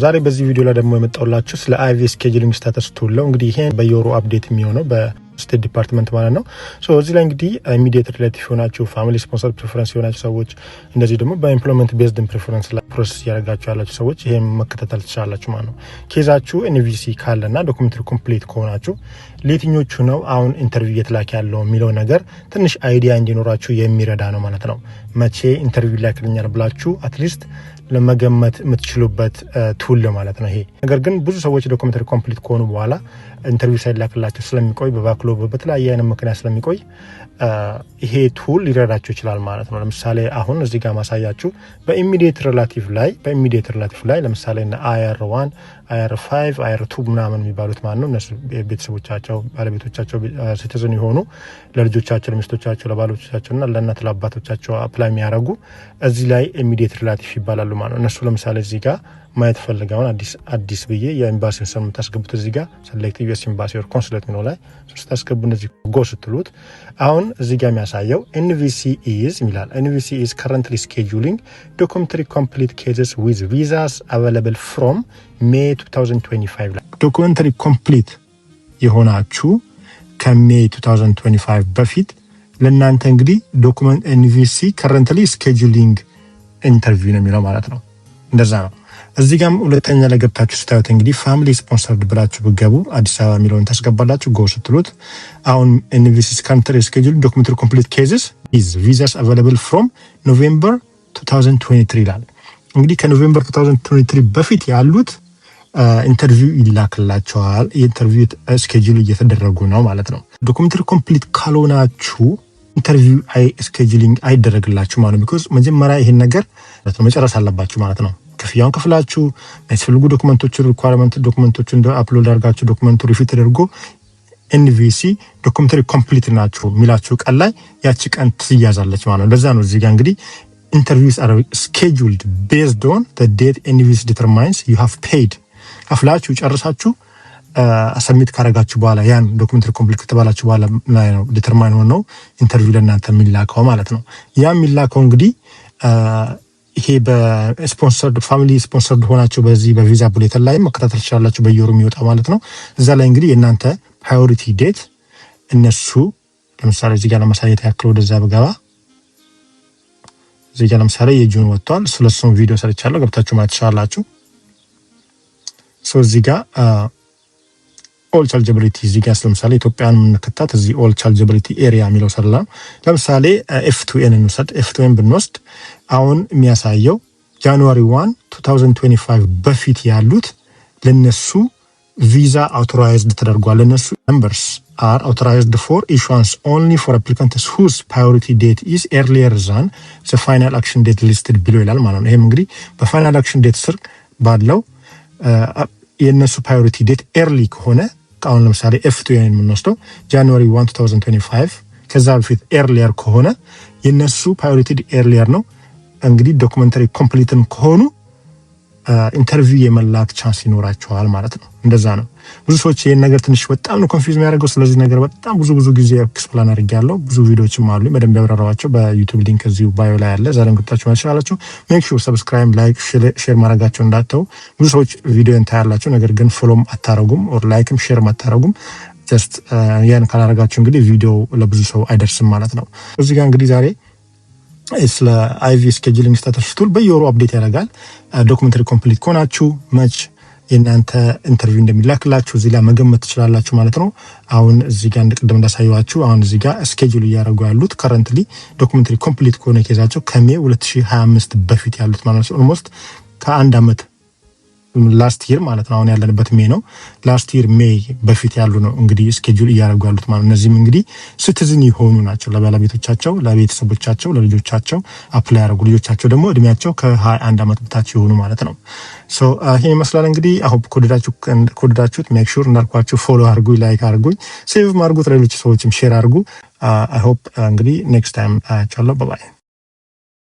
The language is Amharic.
ዛሬ በዚህ ቪዲዮ ላይ ደግሞ የመጣሁላችሁ ስለ IV scheduling status tool ነው። እንግዲህ ይሄን በየወሩ update የሚሆነው በ State Department ማለት ነው። So እዚህ ላይ እንግዲህ immediate relative የሆናችሁ፣ family sponsor preference የሆናችሁ ሰዎች፣ እንደዚህ ደግሞ በ employment based preference ላይ process እያደረጋችሁ ያላችሁ ሰዎች ይሄን መከታተል ትችላላችሁ ማለት ነው። Case ኣችሁ NVC ካለና documentary complete ከሆናችሁ ለየትኞቹ ነው አሁን interview እየተላከ ያለው የሚለው ነገር ትንሽ idea እንዲኖራችሁ የሚረዳ ነው ማለት ነው። መቼ interview ይላክልኛል ብላችሁ at least ለመገመት የምትችሉበት tool ማለት ነው ይሄ ነገር። ግን ብዙ ሰዎች documentary complete ከሆኑ በኋላ interview ሳይላክላቸው ስለሚቆይ፣ በ backlog በተለያየ አይነት ምክንያት ስለሚቆይ ይሄ tool ሊረዳችሁ ይችላል ማለት ነው። ለምሳሌ አሁን እዚህ ጋር ማሳያችሁ በ immediate relative ላይ ለምሳሌ IR 1፣ IR 5፣ IR 2 ምናምን የሚባሉት ማለት ነው። እነሱ ቤተሰቦቻቸው፣ ባለቤቶቻቸው citizen የሆኑ ለልጆቻቸው፣ ለሚስቶቻቸው፣ ለባሎቻቸው እና ለእናት ለአባቶቻቸው apply የሚያደርጉ እዚህ ላይ immediate relative ይባላሉ ማለት ነው። እነሱ ለምሳሌ እዚህ ጋር ማየት ፈልጋውን አዲስ አዲስ ብዬ የኤምባሲውን ስም የምታስገቡት እዚህ ጋር select US embassy or consulate የሚለው ላይ ስታስገቡ እነዚህ go ስትሉት አሁን እዚህ ጋር የሚያሳየው NVC is ይላል። NVC is currently scheduling documentary complete cases with visas available from May 2025 ላይ documentary complete የሆናችሁ ከ May 2025 በፊት ለእናንተ እንግዲህ document NVC currently scheduling interview ነው የሚለው ማለት ነው። እንደዛ ነው። እዚህ ጋም ሁለተኛ ላይ ገብታችሁ ስታዩት እንግዲህ family sponsored ብላችሁ ብገቡ አዲስ አበባ የሚለውን ታስገባላችሁ። Go ስትሉት አሁን NVC currently schedule documentary complete cases with visas available from November 2023 ይላል። እንግዲህ ከ November 2023 በፊት ያሉት interview ይላክላቸዋል። የ interview schedule እየተደረጉ ነው ማለት ነው። Documentary complete ካልሆናችሁ interview scheduling አይደረግላችሁ ማለት ነው። Because መጀመሪያ ይሄን ነገር መጨረስ አለባችሁ ማለት ነው። ክፍያውን ከፍላችሁ የሚያስፈልጉ document ኦችን፣ requirement document ኦችን upload አድርጋችሁ document ኡ review ተደርጎ NVC documentary complete ናችሁ የሚላችሁ ቀን ላይ ያቺ ቀን ትያዛለች ማለት ነው። ለዛ ነው እዚህ ጋር እንግዲህ interviews are scheduled based on date NVC determines you have paid። ከፍላችሁ ጨርሳችሁ submit ካረጋችሁ በኋላ፣ ያን documentary complete ከተባላችሁ በኋላ ላይ ነው determine ሆነው interview ለእናንተ የሚላከው ማለት ነው። ያ የሚላከው እንግዲህ ይሄ በ sponsored፣ family sponsored ሆናችሁ በዚህ በ visa bulletin ላይ መከታተል ትችላላችሁ። በየወሩ የሚወጣ ማለት ነው። እዛ ላይ እንግዲህ የእናንተ priority date እነሱ ለምሳሌ እዚህ ጋር ለማሳየት ያክል ወደዛ ብገባ እዚህ ጋር ለምሳሌ የ June ወጥቷል። ስለሱም ቪዲዮ ሰርቻለሁ፣ ገብታችሁ ማየት ትችላላችሁ። So እዚህ ጋር all chargeability፣ እዚህ ጋር ለምሳሌ ኢትዮጵያን የምንከታት እዚህ all chargeability area የሚለው ሰላ ለምሳሌ F2A ን እንውሰድ። F2A ን ብንወስድ አሁን የሚያሳየው January 1 2025 በፊት ያሉት ለነሱ ቪዛ authorized ተደርጓል። ለነሱ numbers are authorized for issuance only for applicants whose priority date is earlier than the final action date listed below ይላል ማለት ነው። ይሄም እንግዲህ በ final action date ስር ባለው የእነሱ priority date early ከሆነ፣ አሁን ለምሳሌ F2 የምንወስደው January 1 2025 ከዛ በፊት earlier ከሆነ የነሱ priority earlier ነው። እንግዲህ documentary complete ም ከሆኑ interview የመላክ chance ይኖራቸዋል ማለት ነው። እንደዛ ነው። ብዙ ሰዎች ይህን ነገር ትንሽ በጣም ነው confuse የሚያደርገው። ስለዚህ ነገር በጣም ብዙ ብዙ ጊዜ explain አድርጌያለሁ። ብዙ ቪዲዮዎችም አሉ በደንብ ያብራራኋቸው። በ YouTube link እዚሁ bio ላይ አለ። እዛ ላይ ገብታችሁ ማየት ትችላላችሁ። Make sure subscribe፣ like፣ share ማድረጋችሁ እንዳትተው። ብዙ ሰዎች ቪዲዮ ታያላችሁ፣ ነገር ግን follow ም አታረጉም or like ም share ም አታረጉም። Just ያን ካላረጋችሁ እንግዲህ ቪዲዮ ለብዙ ሰው አይደርስም ማለት ነው። እዚህ ጋር እንግዲህ ዛሬ ስለ IV scheduling status tool በየወሩ update ያደርጋል። Documentary complete ከሆናችሁ መች የእናንተ interview እንደሚላክላችሁ እዚህ ላይ መገመት ትችላላችሁ ማለት ነው። አሁን እዚህ ጋር ቅድም እንዳሳየኋችሁ አሁን እዚህ ጋር schedule እያደረጉ ያሉት currently documentary complete ከሆነ case ኣቸው ከ May 2025 በፊት ያሉት ማለት ነው። Almost ከአንድ አመት last year ማለት ነው። አሁን ያለንበት May ነው። Last year May በፊት ያሉ ነው እንግዲህ schedule እያደረጉ ያሉት ማለት ነው። እነዚህም እንግዲህ citizen የሆኑ ናቸው። ለባለቤቶቻቸው፣ ለቤተሰቦቻቸው፣ ለልጆቻቸው apply ያደረጉ፣ ልጆቻቸው ደግሞ እድሜያቸው ከ21 ዓመት በታች የሆኑ ማለት ነው። So ይሄን ይመስላል እንግዲህ። I hope ከወደዳችሁት make sure እንዳልኳችሁ follow አድርጉኝ፣ like አድርጉኝ፣ save አድርጉት፣ ለሌሎች ሰዎችም share አድርጉ። I hope እንግዲህ next time አያችኋለሁ። Bye bye።